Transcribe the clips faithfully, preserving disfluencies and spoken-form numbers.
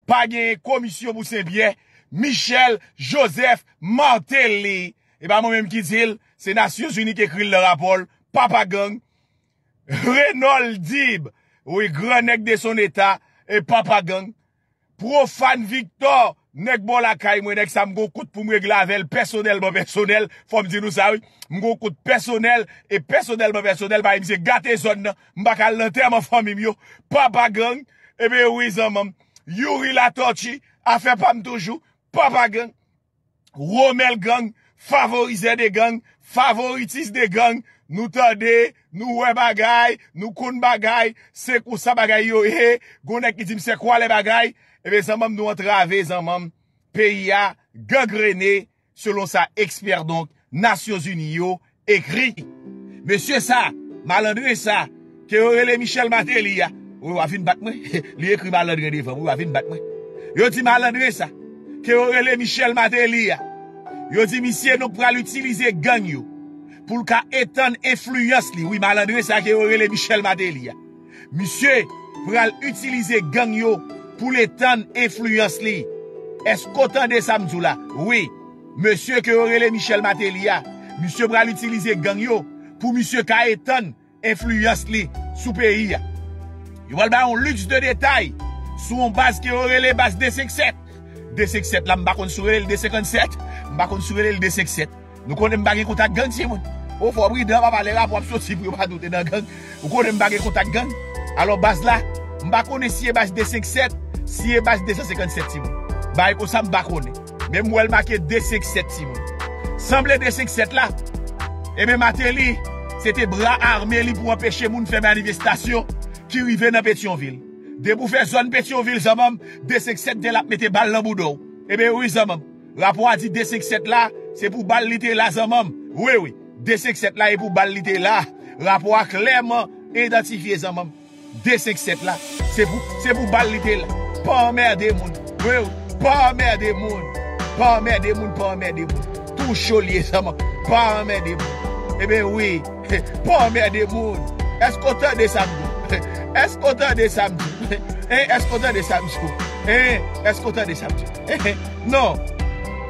pa genyen komisyon pou Senpyè, Michel Joseph Martelly. E pa mwen menm ki di l, se Nasyonzini ki ekri l nan rapò l, papa gang, Reynold Dib, wi, gran nèg de son eta, e papa gang, Profane Victor, nèg bò lakay mwen, nèg sa m gon kont pou m regle avè l pèsonèlman pèsonèl, fò m di nou sa wi, m gon kont pèsonèl, e pèsonèlman pèsonèl, paske misye gate zòn nan, m pa ka al lantèman fanmi m yo, papa gang, ebyen wi zanmanm, Youri Latortue, afè pa m toujou, papa gang, Romel gang, favorizè de gang, favoritis de gang, nou tande, nou wè bagay, nou konn bagay, se konsa bagay yo ye, gon nèg ki di m se kwa lè bagay, ebyen zanmanm nou antrave zanmanm, peyi a gangrene, selon sa ekspè donk Nasyonzini yo ekri. Mesye sa, malandren sa, ke yo rele Michel Martelly a. Wi, w a vin bat mwen. Li ekri malandren devan m, wi, w a vin bat mwen. Yo di malandren sa, ke yo rele Michel Martelly a. Yo di misye donk pral itilize gang yo pou l ka etann enfliyans li. Wi, malandren sa ke yo rele Michel Martelly a. Misye pral itilize gang yo pou l etann enfliyans li. Èske w tande sa m di w la? Wi. Mesye ke yo rele Michel Martelly a, misye pral itilize gang yo pou misye ka etann enfliyans li sou peyi a. Yo pral bay yon liks de detay sou yon baz ke yo rele baz de senk sèt. De senk sèt la, m pa konn si w rele l de senkannsèt, m pa konn si w rele l de senk sèt. Nou konnen m pa gen kontak gang, timoun. O, fò w pridan, papa, lè rapò ap soti pou yo pa di w te nan gang. Ou konnen m pa gen kontak gang. Alò, baz la, m pa konnen si e baz de senk sèt, si e baz de san senkannsèt, timoun. Bagay konsa, m pa konnen. Men m wè l make de senk sèt, timoun. Sanble de senk sèt la, ebyen, Martelly, se te bra ame li pou anpeche moun fè manifestasyon ki rive nan Petyonvil. Depi w fè zòn Petyonvil, zanmanm, de senk sèt te la ap mete bal nan bouda w. Ebyen wi, zanmanm. Rapò a di de senk sèt la, se pou bal li te la, zanmanm. Wi, wi. De senk sèt la, e pou bal li te la. Rapò a klèman idantifye, zanmanm. De senk sèt la, se pou, se pou bal li te la. Pa anmède moun. Wi, wi. Pa anmède moun. Pa anmède moun, pa anmède moun. Tou cho l ye, zanmanm. Pa anmède moun. Ebyen wi. Pa anmède moun. Èske w tande sa m di w? Èske w tande sa m di w? Hein? Èske w tande sa m di w? Hein? Èske w tande sa m di w? Hein? Non.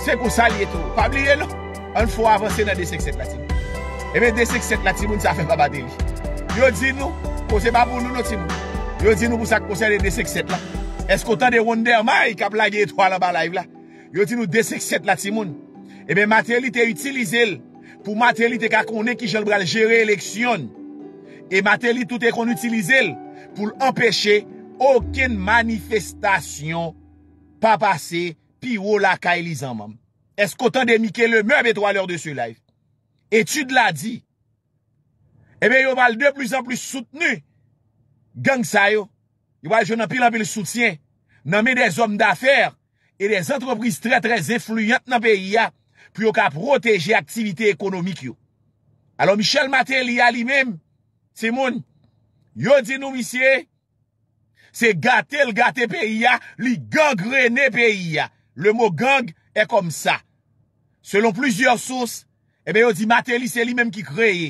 Se konsa l ye tou. Pa bliye non. Ann fè w avanse nan de senk sèt la, timoun. Ebyen, de senk sèt la, timoun, sa fè pa Martelly. Yo di nou, koze pa pou nou non, timoun. Yo di nou pou sa k konsène de senk sèt la. Èske w tande Wonder Mike k ap lage etwal anba live la? Yo di nou de senk sèt la, timoun. Ebyen, Martelly te itilize l pou Martelly te ka konnen kijan l pral jere eleksyon l. E Martelly tou te konn itilize l pou l anpeche okenn manifestasyon pa pase pi wo lakay li, zanmanm. Èske w tande Mickey Lemaire, étoileur de ce live? Etid la di, ebyen, yo pral de plus en plus soutni gang sa yo. Yo pral jwenn anpil, anpil soutyen nan men dè zòm dafè e dè zantrepriz trè, trè enfliyan nan peyi a pou yo ka pwoteje aktivite ekonomik yo. Alò, Michel Martelly a li menm, timoun, yo di nou misye, se gate l gate peyi a, li gangrene peyi a. Le mot gang est comme ça. Selon plizyè sous, ebyen, yo di Martelly se li menm ki kreye.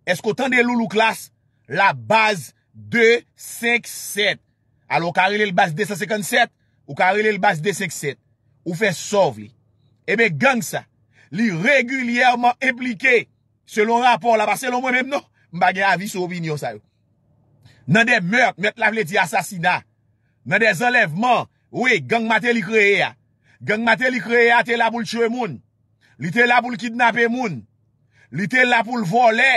Èske w tande Loulou Klass? La baz de senk sèt. Alò, ou ka rele l baz de san senkannsèt, ou ka rele l baz de senk sèt. Ou fè sa w vle. Ebyen, gang sa, li regilyèman enplike, selon rapò la, pa selon mwen menm non, m pa gen avi sou opinyon sa yo. Nan dè mèt, mèt la vle di asasina. Nan dè zanlèvman, wi, gang Martelly kreye a. Gang Martelly kreye a te la pou l tchwe moun. Li te la pou l kidnape moun. Li te la pou l vòlè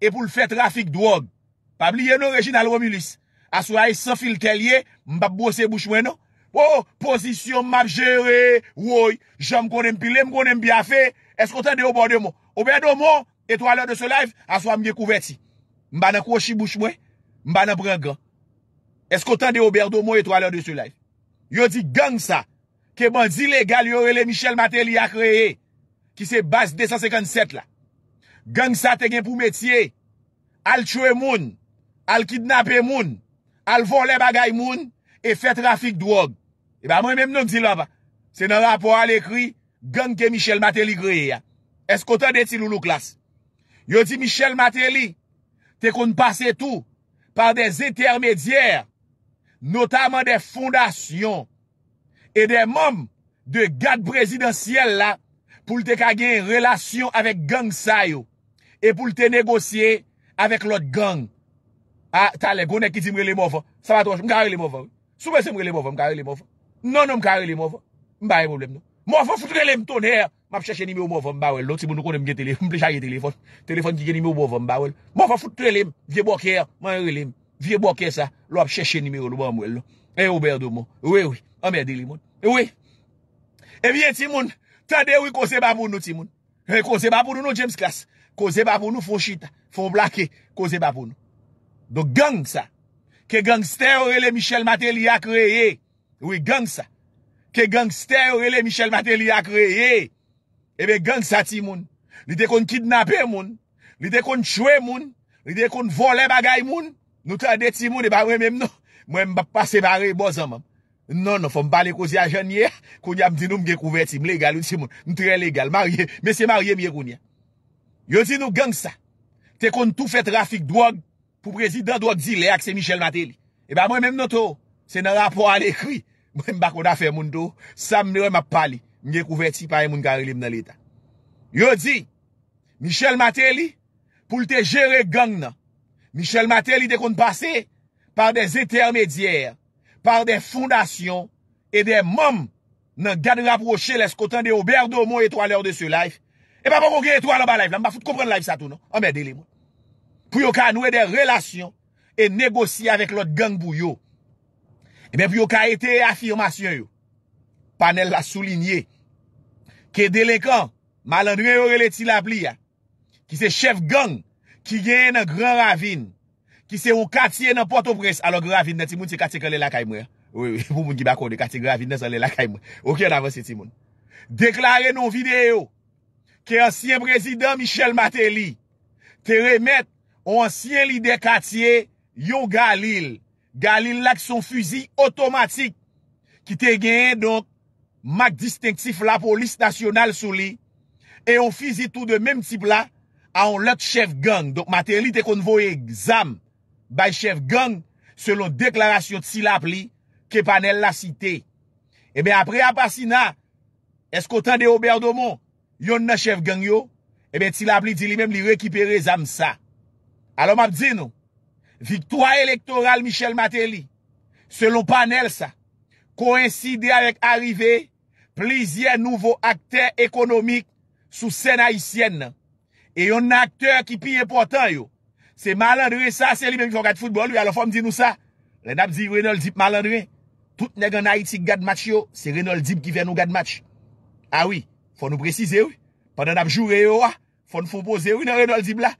e pou l fè trafik dwòg. Pa bliye non, Reginald Romulus. Aswè a e san filtè l ye, m p ap bwose bouch mwen non. O, pozisyon m ap jere, woy, jan m konnen m pile, m konnen m byafe. Èske w tande Obè Domon? Obè Domon, étoileur de ce live, aswè a m gen kouvèti. M pa nan kwochi bouch mwen, m pa nan pran gan. Èske w tande Obè Domon, étoileur de ce live? Yo di gang sa, ke bandi legal yo rele Michel Martelly a kreye, ki se baz de san senkannsèt la. Gang sa te gen pou metye al tchwe moun, al kidnape moun, al vòlè bagay moun e fè trafik dwòg. E pa mwen menm non k di l papa. Se nan rapò a l ekri gang ke Michel Martelly kreye a. Èske w tande Ti Loulou Klass? Yo di Michel Martelly te konn pase tou pa dè entèmedyè, notaman dè fondasyon e dè manm de gad prezidansyèl la pou l te ka gen relasyon avèk gang sa yo e pou l te negosye avèk lòt gang. A, talè, gon nèg ki di m rele Mòvan. Sa pa twò, m ka rele Mòvan, wi. Si w bezwen m rele Mòvan, m ka rele Mòvan. Non, non, m ka rele Mòvan. M pa gen pwoblèm, non. Mòvan fout rele m, tonnè. M ap chèche nimewo Mòvan, m pa wè l, non. Timoun, nou konnen m gen telefòn, m deja gen telefòn. Telefòn ki gen nimewo Mòvan, m pa wè l. Mòvan fout rele m, vye bòkè, mwen rele m. Vye bòkè sa, lè w ap chèche nimewo l, ou ban m wè l, non. E Obè Domon. Wi, wi, anmède li, moun. Wi. Ebyen, timoun, tande wi, koze pa pou nou, timoun. E koze pa pou nou, non, James Class. Koze pa pou nou, fè w chita, fè w plake, koze pa pou nou. Donk, gang sa, ke gangstè yo rele Michel Martelly a kreye. Wi, gang sa, ke gangstè yo rele Michel Martelly a kreye. Ebyen, gang sa, timoun, li te konn kidnape moun, li te konn tchwe moun, li te konn vòlè bagay moun. Nou tande, timoun, e pa mwen menm, non. Mwen, m p ap pase pa rebò, zanmi m. Non, non, fò m pale koze a jan l ye. Kounye a, m di nou, m gen kouvèti, m legal, wi, timoun. M trè legal. Marye, mesye marye m ye kounye a. Yo di nou gang sa te konn tou fè trafik dwòg pou prezidan dwòg dilè a, k se Michel Martelly. E pa mwen menm, non, to. Se nan rapò a l ekri. Mwen, m pa konn afè moun, to. Sa m wè, m ap pale. M gen kouvèti, pa gen moun ka rele m nan leta. Yo di, Michel Martelly, pou l te jere gang nan, Michel Martelly te konn pase par des intermédiaires, par des fondations et des membres nan gad rapwoche. Lèske w tande Obè Domon etwal de ce live? E pa poko gen etwal anba live la, m pa fout konprann live sa tou, non. Anmède li, moun. Pou yo ka nwe de relasyon e negosye avèk lòt gang pou yo. Ebyen, pou yo ka ete afimasyon yo. Panèl la soulinye ke delenkan, malandren yo rele Ti Lapli a, ki se chèf gang ki genyen nan Gran Ravin, ki se yon katye nan Pòtoprens. Alò, Gran Ravin nan, timoun, se katye k anlè lakay mwen an. Wi, wi, pou moun ki pa konnen, katye Gran Ravin nan, se anlè lakay mwen. Oke, ann avanse, timoun. Deklare nan yon videyo ke ansyen prezidan Michel Martelly te remèt yon ansyen lidè katye yon galil. Galil la ki se yon fizi otomatik ki te genyen, donk, mak distenktif lapolis nasyonal sou li, e yon fizi tou de menm tip la a yon lòt chèf gang. Donk, Martelly te konn voye zam bay chèf gang, selon deklarasyon Ti Lapli ke panèl la site. Ebyen, apre asasina, èske w tande Obè Domon, yonn nan chèf gang yo? Ebyen, Ti Lapli di li menm li rekipere zam sa. Alò, m ap di nou, viktwa elektoral Michel Martelly, selon panèl sa, koyenside avèk arive plizyè nouvo aktè ekonomik sou sèn ayisyèn nan. E yonn nan aktè ki pi enpòtan yo, se malandren sa, se li menm ki fè w gad foutbòl, wi. Alò, fò m di nou sa, lè n ap di Renold Deep malandren, tout nèg ann Ayiti k gad match yo, se Renold Deep ki fè nou gad match. A wi, fò nou presize, wi. Pandan n ap joure yo a, fò n fè yon poze, wi, nan Renold Deep la.